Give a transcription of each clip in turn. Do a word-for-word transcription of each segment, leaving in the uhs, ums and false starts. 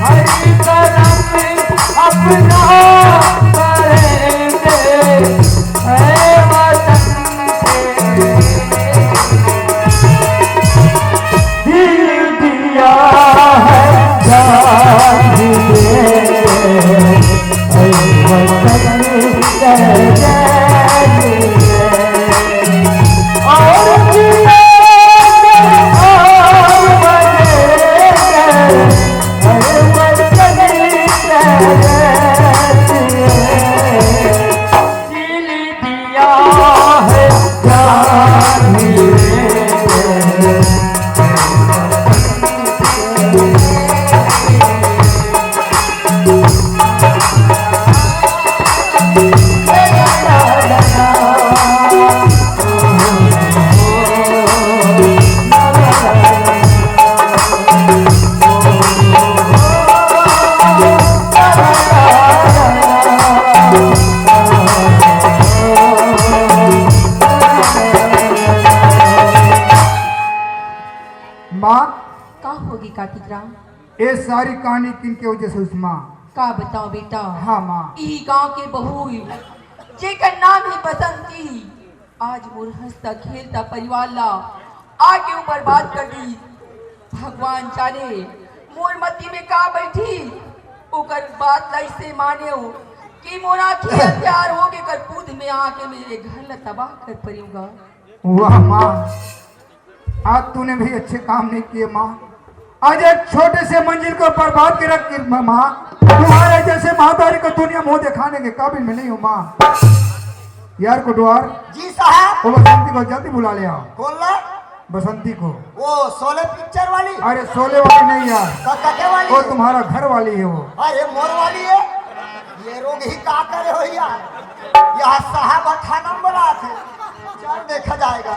हर कर्म अपना करेंगे, हे वतन के। दिल दिया है जान देंगे, हे वतन के। और जिया और बनेंगे, हे वतन के। दिल दिया है जान। माँ, का होगे कार्तिक राम? ए सारी कहानी किनके वजह से हुइस माँ? का बताओ बेटा? हाँ माँ। इही गांव के बहू ही, जेकर नाम हे बसंती, आज मोर हंसता खेलता परिवार ला आके बर्बाद कर दिस। भगवान जाने मोर मती में का बइठिस, ओकर बात ला अइसे मानेंव कि मोर आँखी अंधियार होगे कर पूत में आके मेरे घर ला तबाह कर परिहूँ गा। वाह माँ, आज तूने भी अच्छे काम नहीं किए माँ। आज एक छोटे से मंजिल को बर्बाद के रख, माँ, तुम्हारे जैसे महतारी को दुनिया मुंह दिखाने के काबिल मैं नहीं हूँ माँ। यार कोटवार, जी साहब। वो बसंती को जल्दी बुला ले आओ। कौन ला? बसंती को। वो शोले पिक्चर वाली? अरे शोले वाली नहीं यार, तो कटे वाली? वो तुम्हारा घर वाली है वो। अरे मोर वाली है? ये रोग ही का करे हो यार? यह साहब थाना में बुलाथे। चल देखा जाएगा।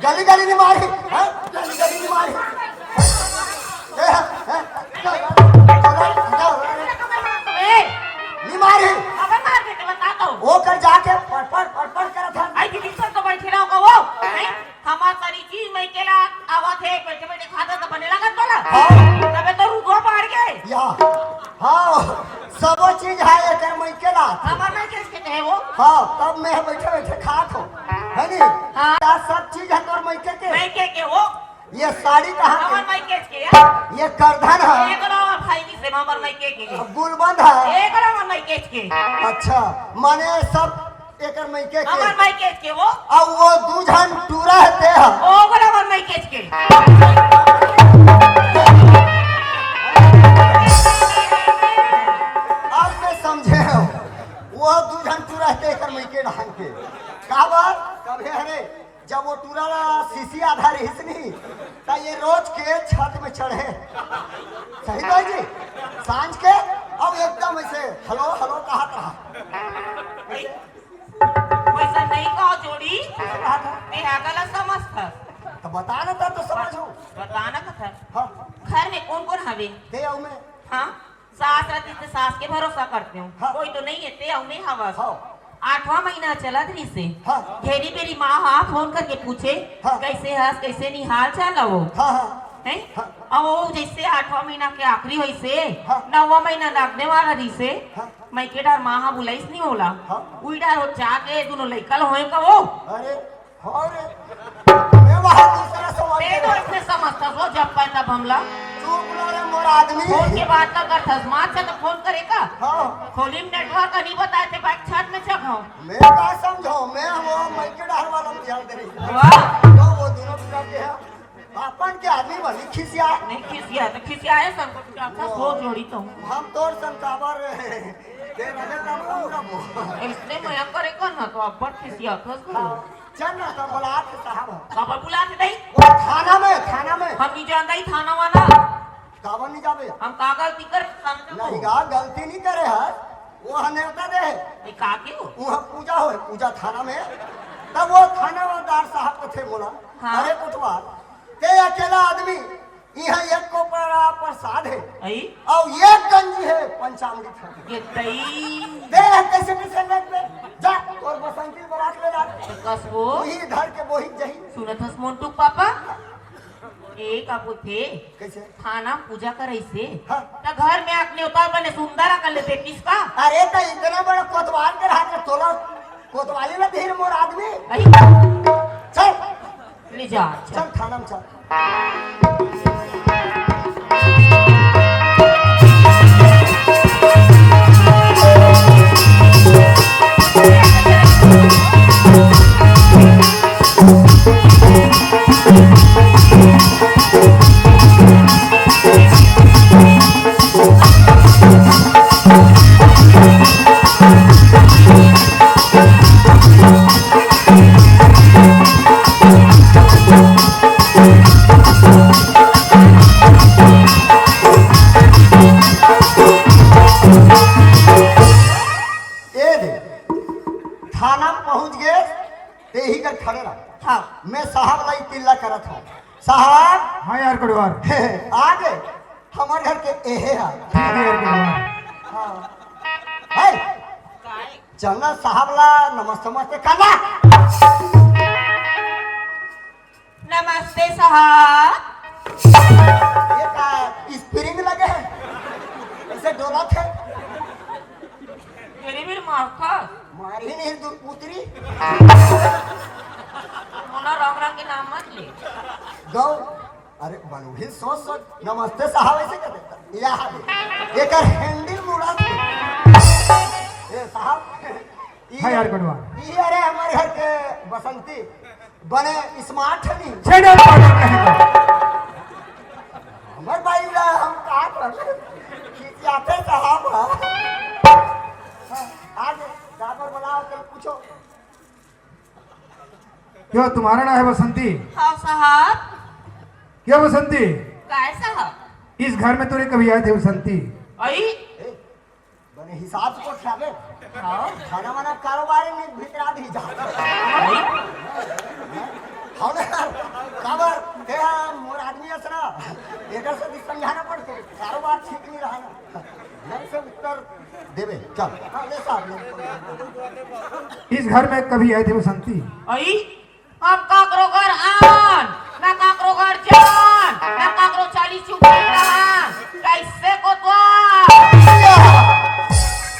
गली गली निमारी, हैं? गली गली निमारी। ए, हैं? ए, निमारी। अबे मार के बता तो। वो कर जाके पड़ पड़ पड़ पड़ करत हन। आई दीदी सब तो बैठे रहो का वो, हैं? हमार सारी चीज मइके ला आवत हे, बैठे बैठे खाता तो बने लागत तोला। हाँ। तबे तो रुगवा बाढ़ गे। या, हाँ, सबो चीज हे एकर मइके ला। हमार मइके के हे वो। हाँ, तब मैं बैठे बैठे खात हूँ, है नी? हाँ। या सब चीज हे तोर मइके के। मइके के वो। ये साड़ी कहाँ के? हमार मइके के यार। ये करधन हे। एक नंबर भाई की से हमार मइके के। अब गुलबंद हे। एक नंबर मइके के। अच्छा, माने सब एकर मइके के। हमार मइके के वो। अब वो दू झन टूरा हे ते ह। ओकर हमार मइके के। अब मैं समझे हूँ। वो दू झन टूरा हे ते एकर मइके ढंग के। का बात? कभे हरे, जब वो टूरा ला सीसी आधा रहिस नी, त ये रोज के छत में चढ़े। सही बात जी? सांझ के अब एकदम अइसे हेलो हेलो कहत रहा। वइसा नहीं कहो जोड़ी। कहा था? तेहा गलत समझथस। तो बता ना, तब तो समझ हो। बता ना कथन। हाँ। घर में कौन कौन हवे? ते अउ मैं। हाँ, सास रहती तो सास के भरोसा करते हो। हाँ। कोई तो नहीं है, ते अउ मैं हवस। हाँ। आठवां महीना चलत रहिस हे। हाँ। घेरी बेरी माँ हा फोन करके पूछे, हाँ। कैसे हस, कैसे नहीं, हाल चाल हो? हाँ, हाँ। हैं? हाँ। अब वो जैसे आठवां महीना के आखिरी होइस हे, हाँ। नौवां महीना लागने वाला रहिस हे। हाँ। मइके डार माँ हा बुलाइस नहीं ओला। हाँ। उही डार वो जाके दोनों लइका ल होय का वो। अरे, हाँ रे। मैं वहाँ दूसरा सवाल ते तो करे। इसने समझता वो जब पाए तब हमला। चुप ना रे मोर आदमी। फोन के बात ना करथस, माँ से तो फोन करे का? हाँ। खोली में नेटवर्क नहीं बताए थे, बाइक छत में चघ हो। मैं का समझो, मैं वो मइके डार वाला में ध्यान दे रही। वाह। तो वो दोनों टूरा के हे। अपन के आदमी बनी खिसिया। खिसिया त खिसियाए सन को, अच्छा, सो जोड़ी तो। हम तोर सन काबर? ते रहे तब हम रहो। इसने मया करे कर ना, तो अब्बड़ खिसिया थस को। चल ना, तब बुला के साहब। काबर बुला के नहीं? वो थाना में, थाना में। हम नहीं जानता ही थाना वाला। काबर नहीं जाबे? हम का गलती करे, समझो। नहीं गा, गलती नहीं करे है। वो ह नेवता दे। ए, का के हो? वो ह पूजा हो, पूजा थाना में। तब वो थानादार साहब कथे बोला, हाँ। अरे कोटवार, ते अकेला आदमी, यहाँ एक कोपरा प्रसाद है। आई? और एक गंजी है, पंचामृत है। ये तई। दे, कैसे कैसे लेके दे? जा, तोर बसंती बरात ले जा। तो कस वो? वही धर के वही जही। सुनत हस मोंटू पापा? ए, का बोलथे? कैसे? थाना पूजा करइसे। हाँ। त घर में आके नेवता बने सुंदर कर लेते किसका? अरे, त इतना बड़ा कोतवाल के रहा के तोला कोतवाली ला धीर मोर आदमी। अरे। चल। ले जा, चल। चल, थाना में चल। ए दे, थाना में पहुंच गए, ते ही कर खड़े रहा। हाँ। मैं साहब लाई तिल्ला करत हूँ। साहब। हाँ यार कोटवार। आ गए, हमारे घर के एहे हा। हाँ यार कोटवार। हाँ। है। चल ना साहब ला नमस्ते नमस्ते कर ला। नमस्ते साहब। ये का स्प्रिंग लगे है? ऐसे डोलत है? तेरी भी मारता। मार ही नहीं दूर पुत्री। मोला राम राम के नाम मत ले। गौ, अरे बलूढ़ी सोच सोच, नमस्ते साहब ऐसे कर देता। यहाँ दे। एकर हैंडल मुड़ा दे। ए साहब, ई हाँ यार, बनवा। ई अरे हमारे घर के बसंती बने स्मार्ट है नहीं। छेड़े पागल कहीं का। हमर भाई ला हम का कर? खिसियाते साहब, हाँ। हाँ, आज ड्राइवर बुलाओ, चल पूछो। क्यों, तुम्हारा नाम है बसंती? हाँ साहब। क्यों बसंती? काय साहब? इस घर में तूने कभी आए थे बसंती? आई? ए, बने हिसाब से कोठियाबे। हाँ। खाना वाना कारोबार में भीतर आ दी जा। हाँ ना, काबर, ते मोर आदमी अस ना, एकर से भी समझाना पड़ते, कारोबार ठीक नहीं रहा ना। ढंग से उत्तर देबे, चल। हाँ, ले साहब, ले। इस घर में कभी आए थे बसंती? आई? हम काकरो घर आन, ना काकरो घर जान, ना काकरो चाली चुप रहा। कैसे कोतवाल?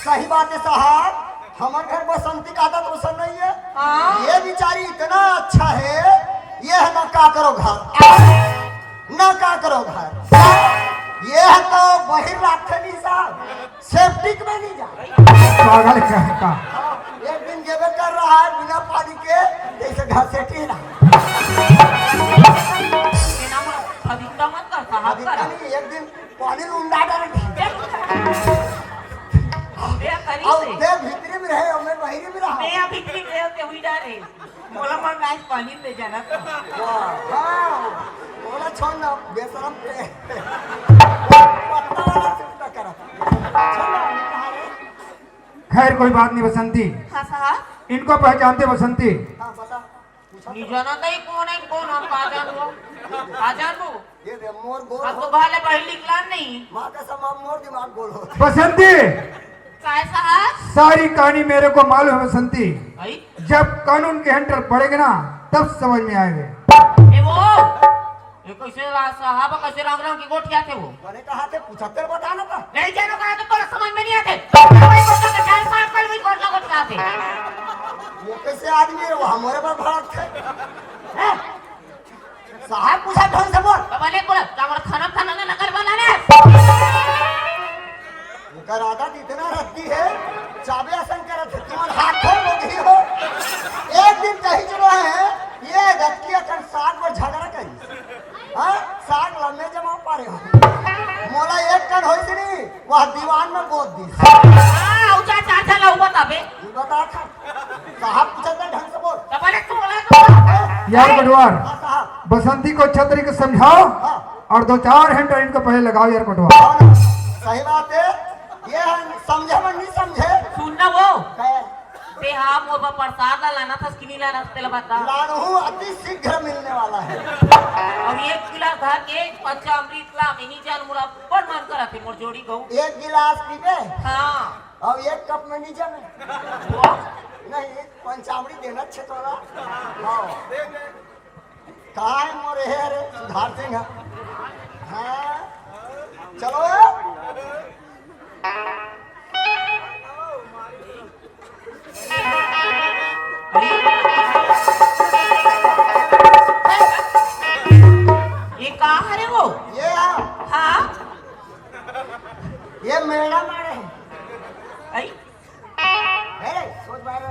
सही बात है साहब, हमारे घर बसंती का आदत वसन नहीं है। हाँ। ये बेचारी इतना अच्छा है, ये है ना काकरो घर, ना काकरो घर। ये है तो बहिर राखे नहीं साहब। सेप्टिक में नहीं जा। पागल कहीं का। हाँ, एक दिन गेबे कर रहा है बिना पानी के, जैसे घसेटी ना। ये ना मत, अधिकता मत कर, साहब अधिकता कर। नहीं, एक दिन पानी में उंडा डाल। बे करी और से। दे भीतरी में रहे, और मैं बाहरी में रहा। मैं अभी भी रहे, ते हुई डाले। मोला मंगाए पानी ले जाना था। वाह, हाँ, मोला छोड़ ना, बेशरम पे। पत्ता वाला चिंता करा। छोड़ ना, कहाँ रे? खैर, कोई बात नहीं बसंती। हाँ साहब। इनको पहचानते बसंती? हाँ, बता। पूछा नहीं तो। जानता ही कौन है, कौन हम का जानबो? का जानबो? ये दे, मोर गोल अब तो हो। भाले पढ़ लिख ला नहीं। माँ कसम, अब मोर दिमाग गोल हो। बसंती। काय साहब? सारी कहानी मेरे को मालूम है बसंती। भाई? जब कानून के अंडर पड़ेगा ना, तब समझ में आएगा। ए वो, ये कैसे रा-, साहब कैसे राम राम की गोठियाथे वो? मैंने कहा थे, पूछा तेरे बताना था। नहीं जानो कहा तो तोला समझ में नहीं आते। वही गोठियाथे, साहब कल वही गोठिया गोठियाथे। वो कैसे आदमी है, वो हमारे पर भड़क थे। हैं? साहब पूछा ढंग से बोल। बाबा ने बोला, क्या बोला, खाना खाना ना नकर वाला ने? एकर आदत इतना रद्दी है, चाबे असन करत है, तुमन हाथों लोग ही हो। एक दिन कही चलो है, ये रद्दी अकन साग पर झगड़ा करी। हाँ, साग लम्बे जमा पारे हाँ, ऊंचा चाचा ला बताबे। ये बता था। साहब पूछा था, ढंग से बोल। तो बोले, तू बोला तो। यार बंटवार, हाँ, साहब। बसंती को छतरी को समझाओ हाँ। और दो चार हेंटो इनको पहले लगाओ यार बंटवार। हाँ, सही बात है। ये हम समझे मन नहीं समझे। सुन ना वो। कहे। ते हाँ, मोर बर प्रसाद ला लाना था, कि नहीं लाना था, तेला बता। लानहूँ, अति शीघ्र मिलने वाला है। अब एक गिलास धर के पंचामृत ला, इन्हीं जान मोला बड़ मन करत हे, मोर जोड़ी गऊ। एक गिलास पीबे? हाँ। अब एक कप में नहीं जमे। नहीं, पंचामृत देना छे तोला। हाँ। कहाँ है मोर हे रे सुधार सिंह? हाँ, चलो। ये का हरे वो? ये आ। हाँ। ये मेरा मारे है। आई। ए, सोच बाहर।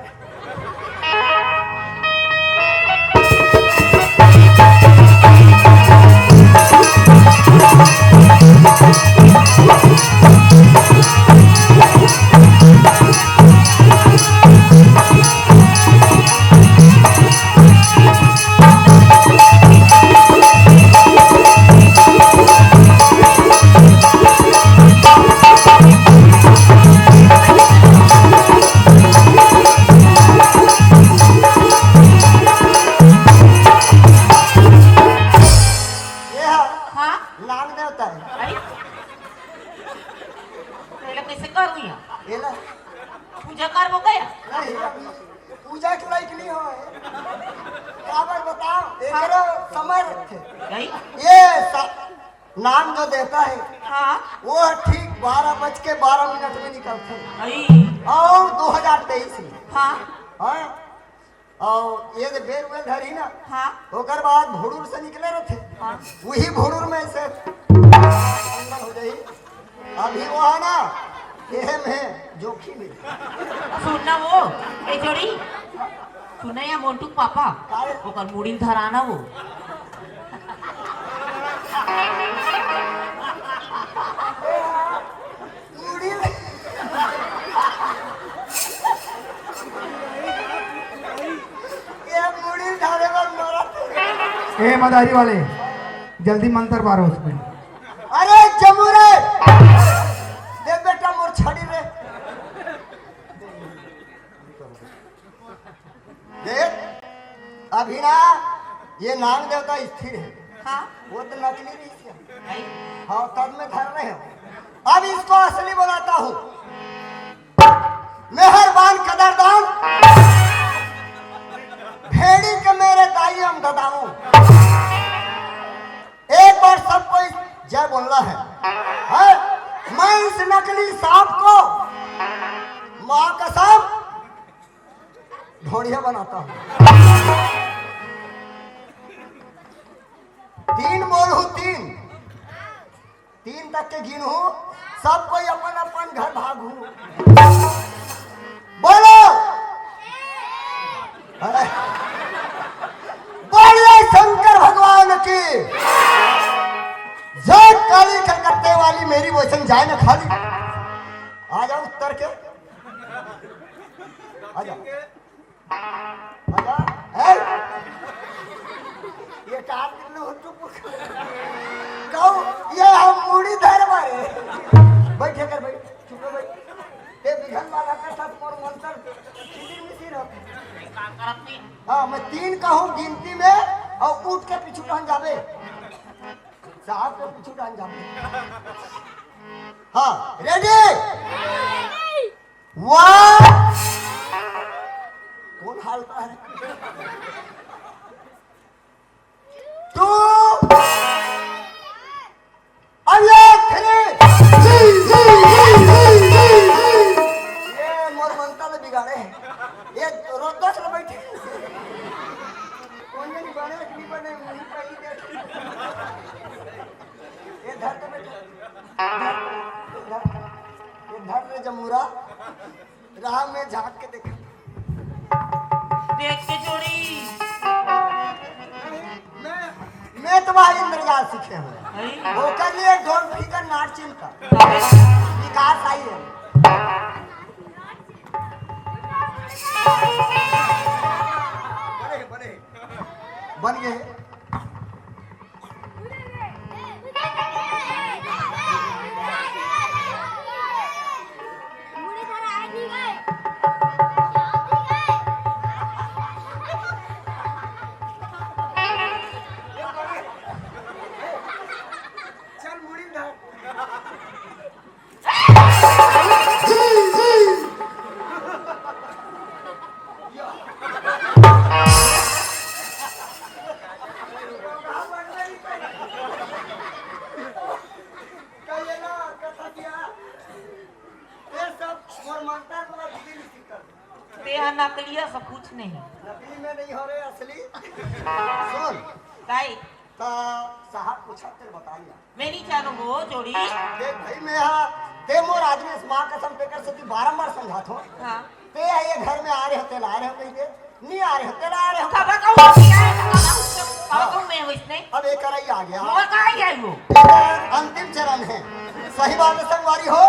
ये हा हाँ? नाग देवता है। आई? पहले कैसे करूँ यहाँ? ये ना। पूजा करबो का या? नहीं, अभी पूजा के लायक नहीं हो। काबर बताओ, एकरो समय रखे। आई? ये सा-, नाम जो देता है, हाँ। वो ठीक बारह बज के बारह मिनट में निकलते हैं। आई। और दो हज़ार तेईस में। हाँ। हाँ। और ये जो बेल वेल धरी ना, हाँ। ओकर बाद भुड़ुर से निकले रहते। हाँ। वही भुड़ुर में से अंदर हो जाई। अभी वो है ना, एहे में जोखिम है। सुन ना वो, ए जोड़ी, सुन ना या मोंटू के पापा, का रे? ओकर मुड़ी ल धराना वो। मुड़ी ल-, ये मुड़ी ल धरे बर मरत। ए मदारी वाले, जल्दी मंत्र मारो उसमें। अरे जमू रे, दे बेटा मोर छड़ी रे। देख, अभी ना ये नाग देवता स्थिर है। हाँ। वो तो नकली रही थी। नहीं। हाँ, तब में धर रहे हो। अब इसको असली बनाता हूँ। मेहरबान कदरदान, भेड़ी के मेरे दाई हम ददाऊ। एक बार सबको इस जय बोलना है, है? मैं इस नकली सांप को माँ कसम ढोढ़िया बनाता हूँ। तीन बोलू, तीन, तीन तक के गिनहू, सब कोई अपन अपन घर भागहू। बोलो, अरे, बोलिए शंकर भगवान की जय। काली कलकत्ते वाली मेरी वचन जाए ना खाली। आ जाओ उत्तर के, आ जाओ। आजा। ए? ये का बिल्लू हो तू? कहू, ये हम मुड़ी धर मारे। बैठे कर, बैठ। चुप हो, बैठ। ये बिघन वाला का साथ मोर मंत्र किसिर मिसिर हो। हाँ, मैं तीन कहूँ गिनती में और उठ के पीछू टहन जाबे। साहब के पीछू टहन जाबे। हाँ, रेडी? वाह! कौन हालता है? तू अब ये थ्री। ये मोर मनता तो बिगाड़े है। ये रोता चलो बैठे। कौन ये नहीं बने, नहीं बने, वहीं पर ही बैठे। ये धर तो बैठे। धर, धर, ये धर रे जमूरा। राह में झांक के देखा। देख के जोड़ी। मैं, मैं तो भाई इंद्रजाल सीखे हुए। हैं? ओकर लिए ढोल फीकर नारचिन का। अबे। विकास आई है। चल मुड़ी धर। तेहा नकलिया सब कुछ नहीं। नकली में नहीं हो रहे, असली। सुन। काई? तो साहब पूछा, तेरे बता लिया। मैं नहीं जानू वो जोड़ी। देख भाई, मैं हा, ते मोर आदमी, इस माँ कसम, तेकर से तू बारंबार समझात हो। हाँ। ते ये घर में आ रहे हो, तेला आ रहे हो, कही दे। नहीं आ रहे हो, तेला आ रहे हो। कब कहूँ नहीं आए, कब कहूँ, कब कहूँ मैं हो इसने? अब एक कराई आ गया। मोर का ही आई वो। अंतिम चरण है। सही बात है संगवारी हो,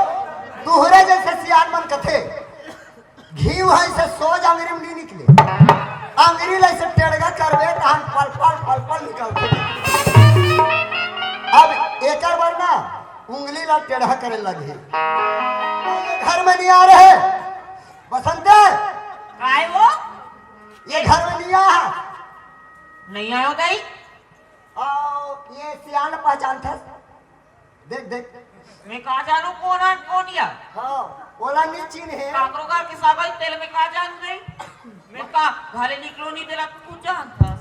तुहरे जैसे सियान मन कथे। घीव ह अइसे सोझ अंगरी म नइ निकले, अंगरी ल अइसे टेड़गा करबे, तहान पलपल, पलपल निकलथे। अब एकर बर ना उंगली ल टेड़हा करे लगही। ये घर में नइ आ रहे, बसंते। काय वो? ये घर में नइ आ। नइ आयो दाई। आओ, ये सियान पहचानथस? देख, देख। मैं का जानू कोन आन कोन या? हाँ, ओला नी चिन्हे। काकरो घर के सागई तेला मैं का जानू नहीं? मैं का घरे निकलो नहीं तेला कुछ जानथस?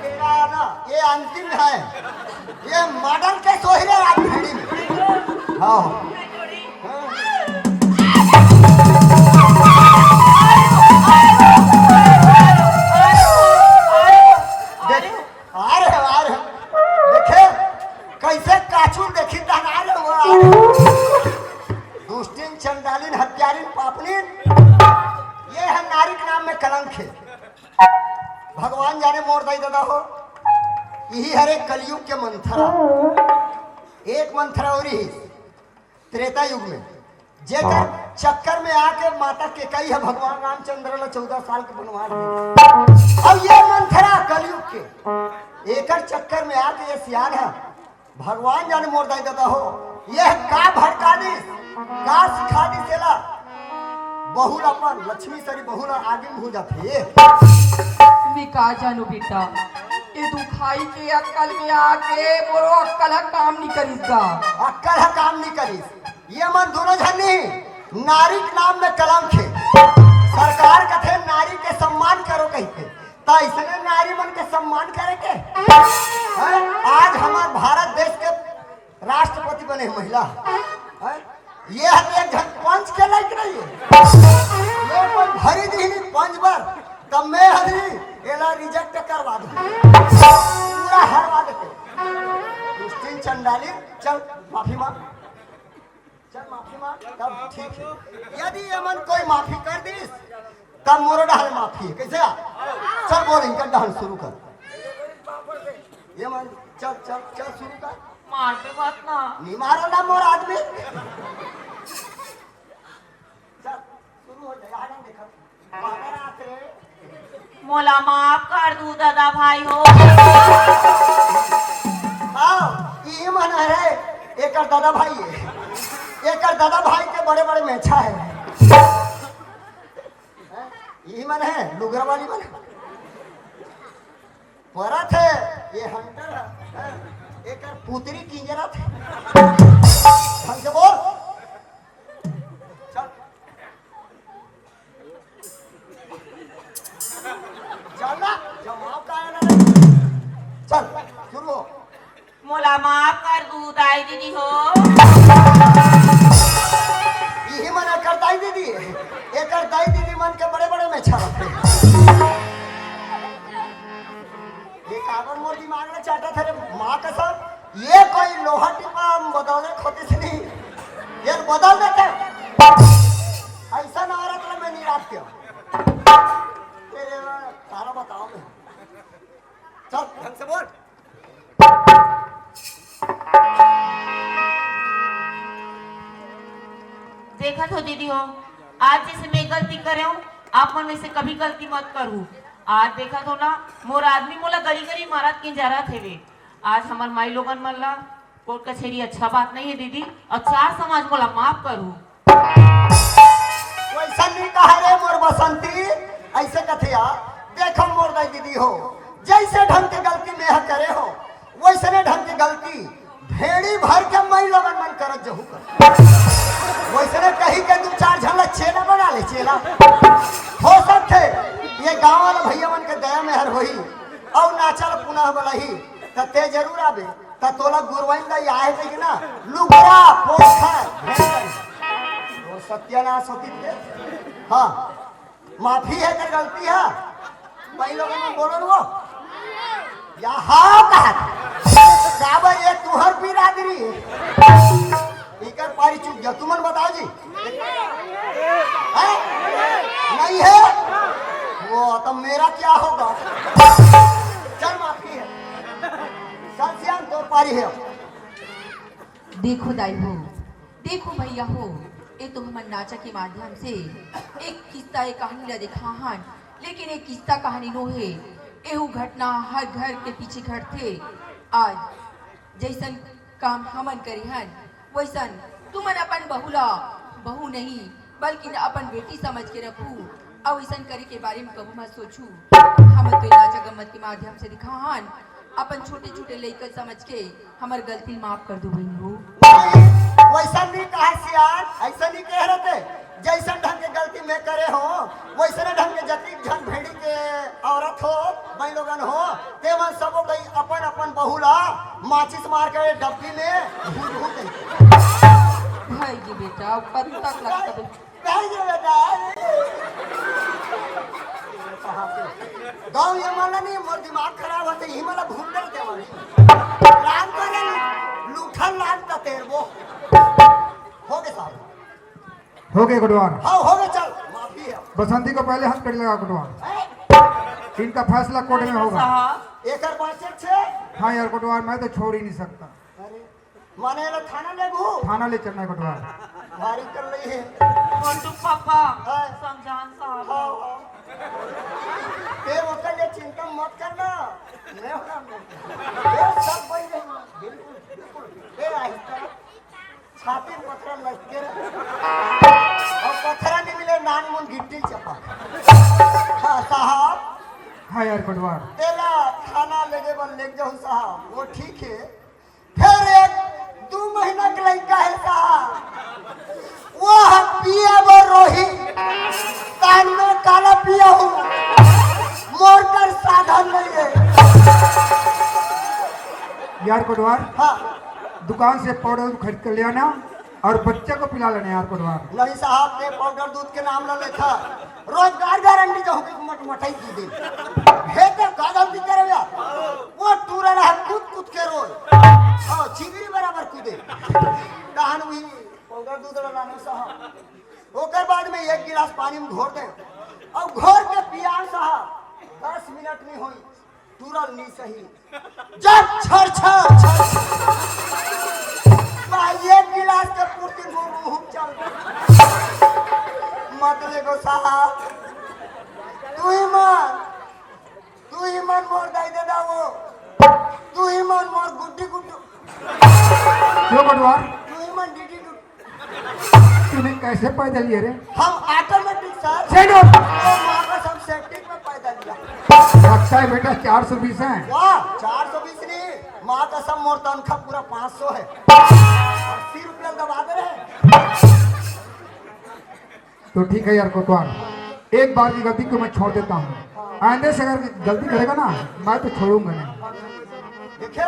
तेरा ना, ये अंतिम है। ये मर्डर केस होही रे आज भीड़ी में। हाँ। देख, आ रहे, आ रहे। देखे, कैसे काचू देखी तहन आ रहे हो, आ रहे। दुष्टिन, चंडालिन, हत्यारिन, पापनिन, ये है नारी के नाम में कलंक है। भगवान जाने मोर दाई ददा हो, यही हरे कलयुग के मंथरा। एक मंथरा और ही त्रेता युग में, जेकर चक्कर में आके माता केकई ह भगवान रामचंद्र ला चौदह साल के बनवास दे। अब ये मंथरा कलयुग के, एकर चक्कर में आके ये सियान ह भगवान जाने मोर दाई ददा हो, ये का भड़का दिस, का सिखा दिस एला? बहू ल अपन लक्ष्मी सरी बहू ल आगे मुँह जाथे। मैं का जानू बेटा, ये दुखाई के अक्कल में आके मोरो अक्कल ह काम नी करिस गा। अक्कल ह काम नी करिस। ये मन दोनों झन नी, नारी के नाम में कलंक है। सरकार कथे नारी के सम्मान करो कहिथे। त अइसने नारी मन के सम्मान करे के? हैं? आज हमार भारत देश के राष्ट्रपति बने हे महिला। हैं? ये ह एक झन पंच के लायक नहीं है। ये कोई भरी दीनी पंच बर, तब मैं हरी एला रिजेक्ट करवा दूँ। पूरा हरवा देते। दुष्टिन चंडाली, चल माफी मांग। चल माफी मांग, तब ठीक है। यदि ये मन कोई माफी कर दिस, तब मोरो डहर माफी है। कैसे आ? चल बोल, इनका डहर शुरू कर। ये मन, चल, चल, चल शुरू कर। मार पे मत ना। नहीं मारो ना मोर आदमी। चल, शुरू हो जाए, यहाँ देखा। मोला माफ कर दू दादा भाई हो। हाँ, ई मन हरे, एकर दादा भाई है। एकर दादा भाई के बड़े बड़े मेछा है। ई मन है, लुगरा वाली मन। परत है, ये हंटर है। एकर पुतरी किंजरत है। ढंग से बोल। चल। चल ना, जवाब का है ना? चल, शुरू हो। मोला माफ कर दू दाई दीदी हो। यही मन कर दाई दीदी, एकर दाई दीदी मन के बड़े बड़े मेछा रथे। ये काबर मोर दिमाग में चाटत हे रे माँ कसम, ये कोई लोहा टिपा बदलने खोती से नहीं, ये बदल देते। ऐसा ना औरत ला मैं नहीं राखते। तेरे देखत हो दीदी हो, आज जैसे मैं गलती करे हूँ, आप मन वैसे कभी गलती मत करू। आज देखत हो ना, मोर आदमी मोला गली गली मारत किंजारत हेवे। आज हमर माई लोगन मन ला कोर्ट कचहरी अच्छा बात नहीं है दीदी, और चार समाज मोला माफ करू। वैसा नहीं कहा रे मोर बसंती, ऐसे कथे यार। देखो मोर दाई दीदी हो, जैसे ढंग के गलती मैं ह करे हो, वैसने ढंग के गलती भेड़ी भर के मई लोगन मन करत जहू कर। वैसने कही के दू चार झन ला चेला बना ले, चेला। हो सकथे ये गांव वाला भैया मन के दया मेहर होही, अउ नाचा ल पुनः बलही, त ते जरूर आबे। त तोला गुरवाइन दाई आहे कहिके ना, लुगरा पोछा भेंट करी। ओ सत्यानाश होती ते। हाँ, माफी है, कर गलती है। भाई लोगों ने बोलो ना वो। या हाँ कहा था। काबर ये तुहर बिरादरी। इकर पारी चुक गया। तुमन बताओ जी। हैं? नहीं है? वो तो मेरा क्या होगा? चल माफी है। चल सियान तोर पारी है। देखो दाई हो, देखो भैया हो, ये तो हमन नाचा के माध्यम से एक किस्सा, एक कहानी ला देखा हन, लेकिन ये किस्सा कहानी नो हे। एहू घटना हर घर के पीछे घटथे। आज जैसन काम हमन करे हन, वैसन तुमन अपन बहू ला, बहू नहीं, बल्कि अपन बेटी समझ के रखू। अउ ऐसन करे के बारे में कभू मत सोचू। हम तो नाचा गम्मत के माध्यम से दिखा हन, अपन छोटे छोटे लइका समझ के हमर गलती माफ कर दो बहन हो। वैसा नहीं कहा सियान, ऐसा नहीं कह रहे थे। जैसन ढंग के गलती मैं करे हो, वैसने ढंग के जतिक झन भेड़ी के औरत हो, भाई लोगन हो, ते मन सबो कहीं अपन अपन बहू ला माचिस मार के डब्बी में भूत भूत दे। भाई जी बेटा, कब तक लगता है? नहीं रे बेटा। गाँव ये मन नहीं, मोर दिमाग खराब होते ही मला घूम रहे थे वाली। लान तो नहीं, लूठन लान तो तेर वो। हो गए साहब। हो गए कोटवार। हाँ, हो गए, चल, माफी है। बसंती को पहले हाथ कट लगा कोटवार। इनका फैसला कोर्ट में होगा। साहब, एकर बाँचे छे। हाँ यार कोटवार, मैं तो छोड़ ही नहीं सकता। अरे, माने ला थाना लेगू? थाना ले चलना है कोटवार। भारी कर रही है। मोटू पापा, हाँ। समझान साहब। हाँ, हाँ। ते ओकर लिए चिंता मत करना। मैं हूँ ना, मैं। ये सब वही नहीं। बिल्कुल, बिल्कुल। ए, आहिस्ता। छाती में पत्थर लग के रहे। और पत्थर नहीं मिले, नान मुन गिट्टी चपा। हाँ, साहब। हाँ यार कोटवार। तेला थाना ले गए बन ले जाऊँ साहब, वो ठीक है। फिर एक दो महीना के लड़का है साहब, वो हम पिए वो रोही, तान में काला पिया हूँ, मोर कर साधन नहीं है। यार कोटवार, हाँ, दुकान से पाउडर खरीद कर ले आना और बच्चे को पिला लेना यार कोटवार। नहीं साहब, ते पाउडर दूध के नाम ला लेथा। रोजगार गारंटी जो होगी मट मठाई दे दे। हे ते का गलती करे यार? वो टूरा रहा कूद कूद के रोए। हाँ, चिगरी बराबर कूदे। तहन वही पाउडर दूध ला लाने साहब। ओकर बाद में एक गिलास पानी में घोर दे। और घोर के पियान साहब, दस मिनट नहीं होई, टूरल नहीं सही। जब छर छर छर छर। भाई, एक गिलास के पूर्ति मुंह मुंह चल। मत ले गो साहब, तू ही मन, तू ही मन मोर दाई दे दावो, तू ही मन मोर गुड्डी गुड्डू, क्यों कोटवार? तू ही मन डीडी डू। तूने कैसे पैदा लिया रे? हम ऑटोमेटिक सर। Shut up! ओ माँ कसम सेटिंग में पैदा लिया। लगता है बेटा चार सौ बीस है। वाह, चार सौ बीस नहीं, माँ कसम मोर तनखा पूरा पाँच सौ है। अस्सी रुपया दबा दे रहे। तो ठीक है यार कोटवार, एक बार की गलती को मैं छोड़ देता हूँ। आइंदे से अगर गलती करेगा ना, मैं तो छोड़ूंगा नहीं। देखिए,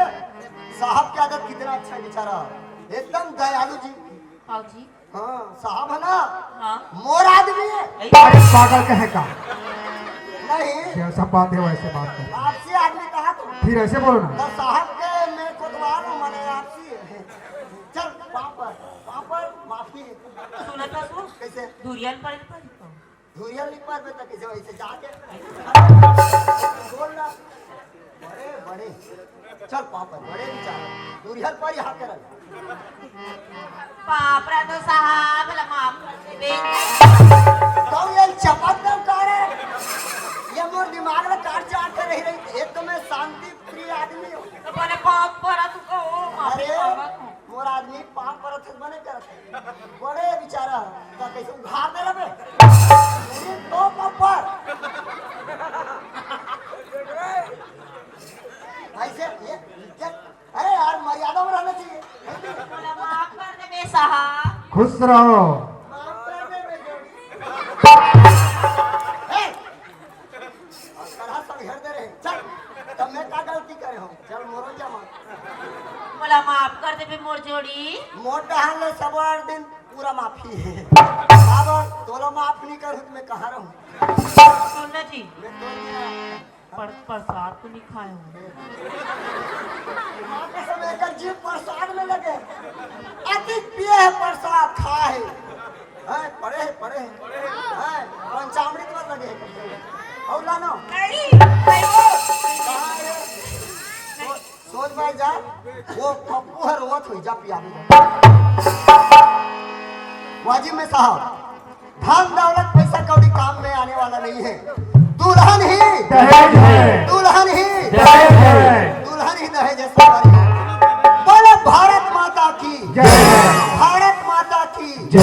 साहब की आदत कितना अच्छा है बेचारा, एकदम दयालु जी। हाँ जी। हाँ, साहब है ना, हाँ। मोर आदमी है। अरे पागल कहे का, नहीं, जैसा बात है वैसे बात कर। आपसी आदमी कहा तो। फिर ऐसे बोलो ना। तो साहब के मैं कोतवाल हूँ, मैंने आपसी है। चल, पापड़, पापड़, माफी। सुना था तू? कैसे? धुरियन पर पर तो। धुरिया लिख पार में तो कैसे वैसे जाके। बोल ना। बड़े, बड़े। चल पापड़, बड़े विचार। धुरिया पर यहाँ कर। पापड़ा तो साहब ला माफ कर तो ये चपक दो का रे? ये मोर दिमाग में काट चाट कर रही रही। एक तो मैं शांति प्रिय आदमी हूँ। तो बोले पाँव परा तू कहो, माफी अरे, मांगा तू। मोर आदमी पाँव परत है, बने करत है। बड़े बेचारा, का कैसे उघार दे रहे? तो ऊपर। ऐसे ये, ये, अरे यार, मर्यादा में रहना चाहिए। बोला, माफ कर दे बे साहब। खुश रहो। माफ कर दे बे जोड़ी। ए, अब कड़ा सब घेर दे रहे। चल, तब मैं का गलती करे हूँ? चल, मोरो जमा। बोला, माफ कर दे बे मोर जोड़ी। मोर डहान ले सब हर दिन पूरा माफी है। बाबा, तोला माफ नहीं करूँ तो मैं कहाँ रहूँ? सुन ना जी। मैं तो नहीं पर, प्रसाद तो नहीं खाए हो। माँ कसम, एकर जीव प्रसाद में लगे। अति पिए है प्रसाद, खाए है। हैं, पड़े है, पड़े है। हैं, पंचामृत में लगे है। और लानो। नहीं, नहीं वो। कहाँ है? सो-, सोच भाई जा, वो पप्पू है, रोवत हुई, जा पिया दे। वाजिब में साहब, धन दौलत पैसा कौड़ी काम में आने वाला नहीं है। दुल्हन ही दहेज है। दुल्हन ही दहेज है। दुल्हन ही दहेज है, सवारी है। बोलो भारत माता की जय। भारत माता की जय।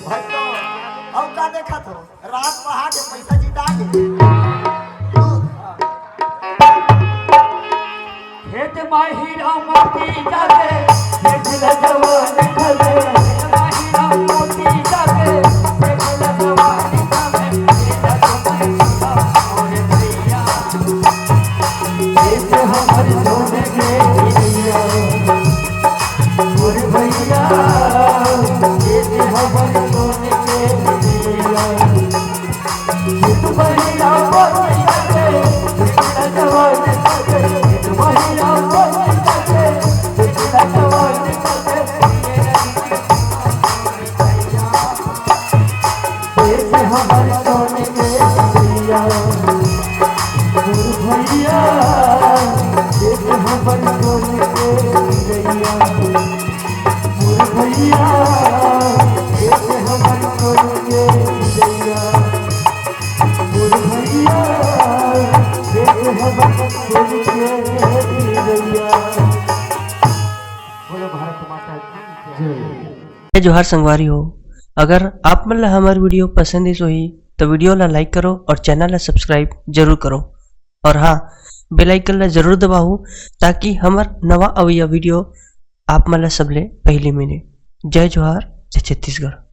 भक्तों, अब का देखा थो? रात पहाट के पैसा जीता के। खेत में हीरा मोती जागे, देख ले जवान खले। खेत में हीरा मोती जागे, देख ले जवान खले। ये जग में सुना मोरे भैया, ये तो हमर सोने के भैया। मोरे भैया, ये तो हमर सोने के भैया। बोलो भारत माता की जय। जय जोहार संगवारी हो, अगर आप मन ला हमर video पसंद आइस होही तो video ला like करो और channel ला subscribe जरूर करो और हाँ, bell icon ला जरूर दबाओ ताकि हमर नवा अवइया video आप मन ला सबले पहली मिले। जय जोहार, जय छत्तीसगढ़।